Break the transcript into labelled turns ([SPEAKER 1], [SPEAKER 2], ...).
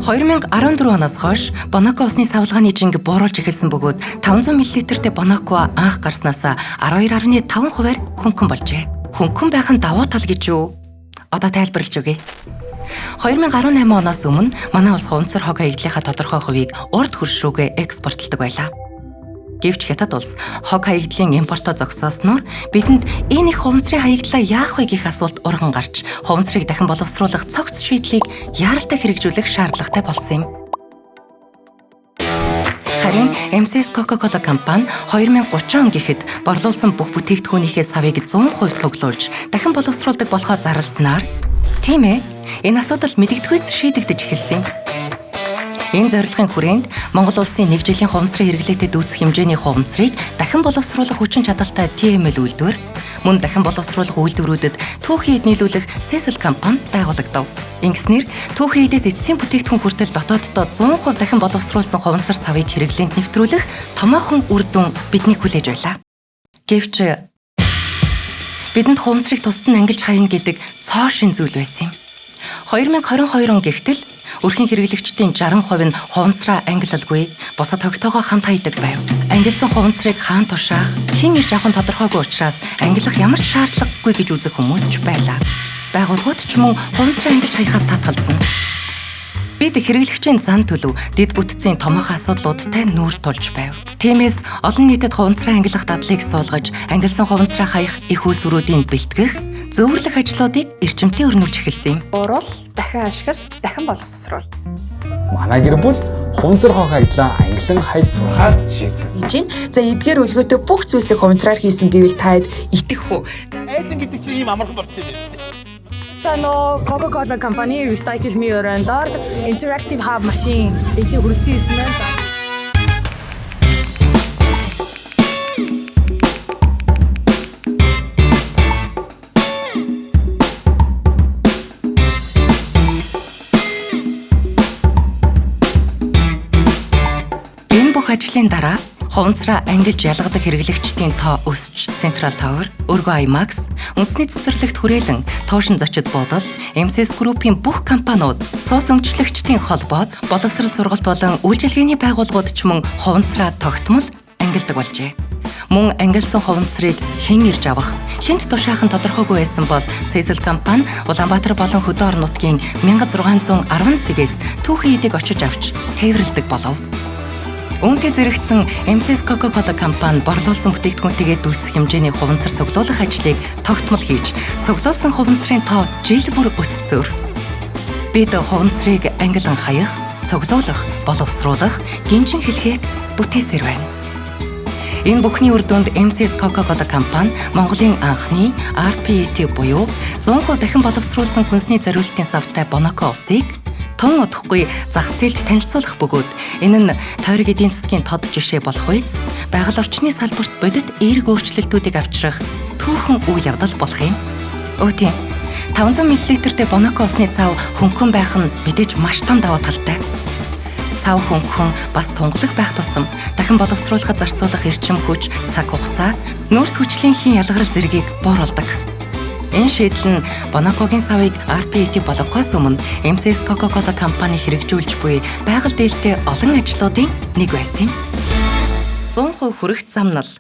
[SPEAKER 1] 2014 оноос хойш Бонако усны савлгааны жинг бууруулж эхэлсэн бөгөөд 500 мл-тэй Бонако анх гарснаас 12.5 хувиар хөнгөн болжээ. Хөнгөн байх нь давуу тал гэж юу? Одоо тайлбарлаж өгье. 2018 оноос өмнө манай улс хуванцар хог хаягдлынхаа тодорхой хувийг урд хөрш рүүгээ экспортлдог байлаа. Гэвч Хятад улс хог хаягдлын импортоо зогсоосноор бидэнд энэ их хуванцрын хаягдлаа яах вэ гэх асуулт урган гарч хуванцрыг дахин боловсруулах цогц шийдлийг яаралтай хэрэгжүүлэх шаардлагатай болсон юм. Харин MCS Coca-Cola компани 2030 он гэхэд борлуулсан бүх бүтээгдэхүүнийхээ савыг 100% цуглуулж дахин боловсруулдаг болохоо зарласнаар, тийм ээ, энэ асуудал мэдэгдэхүйц шийдэгдэж эхэлсэн юм. Энэ зорилгын хүрээнд Монгол улсын нэг жилийн хуванцрын хэрэглээтэй дүүцэх хэмжээний хуванцрыг дахин боловсруулах хүчин чадалтай TML үйлдвэр, мөн дахин боловсруулах үйлдвэрүүдэд түүхийн эд нийлүүлэх Cecil компани байгуулагдав. Ингэснээр түүхийн эдээс эцсийн бүтээгдэхүүн хүртэл дотооддоо 100% дахин боловсруулсан хуванцар савыг хэрэглээнд нэвтрүүлэх томоохон үр дүн биднийг хүлээж байлаа. Гэвч бидэнд хуванцрыг тусад нь ангилж хаяна гэдэг цоо шин зүйл байсан юм. 2022 он гэхтэл өрхийн хэрэглэгчдийн 60% нь хуванцраа ангилалгүй бусад хогтойгоо хамт хаядаг байв. Ангилсан хуванцрыг хаан тушаах, хэн ирж авах нь тодорхойгүй учраас ангилах ямар ч шаардлагагүй гэж үзэх хүмүүс ч байлаа. Байгууллагууд ч мөн хуванцраа ангилж хаяхаас татгалзана. Бид хэрэглэгчийн зан төлөв, дэд бүтцийн томоохон асуудлуудтай нүүр тулж байв. Тиймээс олон нийтэд хуванцраа ангилах дадлыг суулгаж, ангилсан хуванцраа хаях их үүсвэрүүдийн бэлтгэх, зөөвөрлөх ажлуудыг эрчимтэй өрнүүлж эхэлсэн юм.
[SPEAKER 2] Буурал, дахин ашигла, дахин боловсруул.
[SPEAKER 3] Манай гэр бүл хуванцар хог хаягдлаа ангилан хайж сурахаар шийдсэн.
[SPEAKER 4] Хийж гин. За, эдгээр өлгөөтэй бүх зүйлсийг хуванцраар хийсэн гэвэл таад итгэх үү?
[SPEAKER 5] Айлан гэдэг чинь ийм амархан болчихсон юм байна шүү дээ.
[SPEAKER 6] Сано Coca-Cola компани Recycle Me өрөөнд Interactive Hub machine энэ чинь хүрэлцэн ирсэн байна.
[SPEAKER 1] Энэ бүх ажлын дараа хуванцраа ангилж ялгадаг хэрэглэгчдийн тоо өсч, Central Tower, Өргөө IMAX, үндэсний цэцэрлэгт хүрээлэн, туушин зочид буудал, MCS Group-ийн бүх компаниуд, сууц өмчлөгчдийн холбоод, боловсрол сургалт болон үйлчилгээний байгууллагууд ч мөн хуванцраа тогтмол ангилдаг болжээ. Мөн ангилсан хуванцрыг хэн ирж авах, хэнд тушаах нь тодорхойгүй байсан бол Cecil компани Улаанбаатар болон хөдөө орон нутгийн 1610 цэгээс түүхийн эдийг очиж авч тээвэрлэдэг болов. Үүнтэй зэрэгцэн MCS Coca-Cola компани борлуулсан бүтээгдэхүүнтэйгээ дүүцэх хэмжээний хуванцар цуглуулах ажлыг тогтмол хийж, цуглуулсан хуванцрын тоо жил бүр өссөөр. Бид хуванцрыг ангилан хаях, цуглуулах, боловсруулах, гинжин хэлхийг бүтээсээр байна. Энэ бүхний үр дүнд MCS Coca-Cola компани Монголын анхны RPET буюу 100% дахин боловсруулсан хүнсний зориултын савтай Бонако усыг тун удахгүй зах зээлд танилцуулах бөгөөд энэ нь тойрог эдийн засгийн тод жишээ болох үйц байгаль орчны салбарт бодит эерэг өөрчлөлтүүдийг авчрах түүхэн үйл явдал болох юм. Өө тийм. 500 мл-тэй Бонако усны сав хөнгөн байх нь мэдээж маш том давуу талтай. Сав хөнгөн бас тунгалаг байх тусам дахин боловсруулахад зарцуулах эрчим хүч, цаг хугацаа, нүүрс хүчлийн хийн ялгарл зэргийг бууруулдаг. Энэ шийдэл нь Бонакогийн савыг RPET болгохоос өмнө MCS Coca-Cola компани хэрэгжүүлж буй байгаль дээлтэй олон ажлуудын нэг байсан юм. 100% хүрэх замнал.